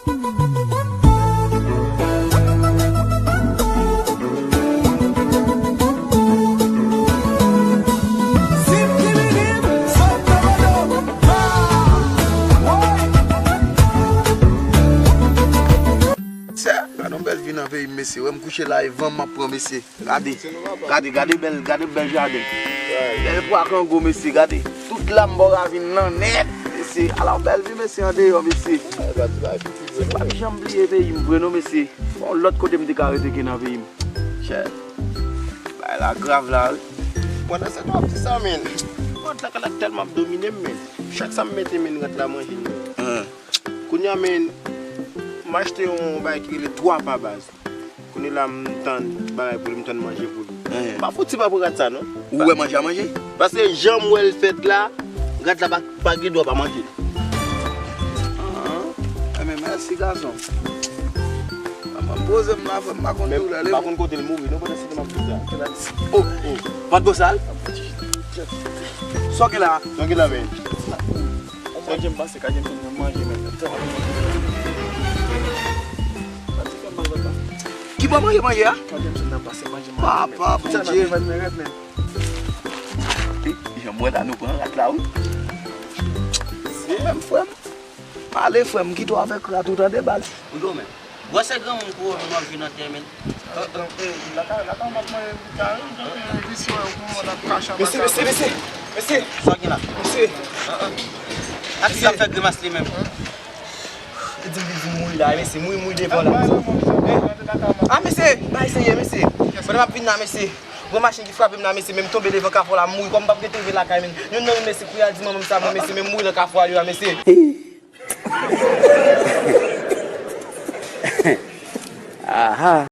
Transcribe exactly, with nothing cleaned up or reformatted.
Sè, gade yon bèl vi nan peyi m, mesye. Wè m kouche la, e van m ap pran, mesye. Gade, gade, gade bèl, gade bèl jaden. Bèl pwa kango, mesye, gade. Tout la m bò ravin nan nèt, mesye. Ala yon bèl vi, mesye, andeyò, mesye. M p ap janm bliye peyi m vre non, mesye. Yon lòt kote m te ka rete ke nan peyi m. Chè. Bagay la grav la, wi. Pandan se tan w ap di sa, men. Rant la kay la tèlman ap domine m, men. Chak sa m mete, men, rant la manje l, men. Kounye a, men, m achte yon bagay ki rele twa pa baz. Kounye la, m tann bagay pou li, m tann manje pou li. M pa fouti pa pran rant sa, non. Ou wè manje a manje? Paske jan m wè l fèt la, rant la pa, pa gen dwa pa manje. Enben, mèsi, gason. Mwen poze m la, frè m, m pa konn doulè li. M pa konn kote l mouri, non, pandan se tan m ap di sa. Oh, oh. Vant bosal? Sa w gen la? Sa w gen la, men? Manje m pase, ka gen moun manje, men. Sa ti fè mal la. Ki bò manje, manje a? Ka gen moun nan pase, manje, manje. Papa, Bondye. Jan m wè la, nou pran rat la, wi. Se menm, frè m. Ale, frè m, kite w avèk rat ou, tande, baz. Ou do, men. Wè se granmoun pou ou menm ap vin antre, men. Mesye, mesye, mesye, mesye. Sa w gen la? Mesye. Ak sa ap fè grimas li menm. Li di m, li di m mouri la, mesye, mouri, mouri devan la. Ah, mesye, bay serye, mesye. Pandan m ap vin la, mesye, gwo machin ki frape m la, mesye, men m tonbe devan kafou la, m mouri, kòm m p ap rete rive lakay, men. Youn nan nou, mesye, kounye a di manman m sa, mwen, mesye, men m mouri nan kafou a, mesye. Aha.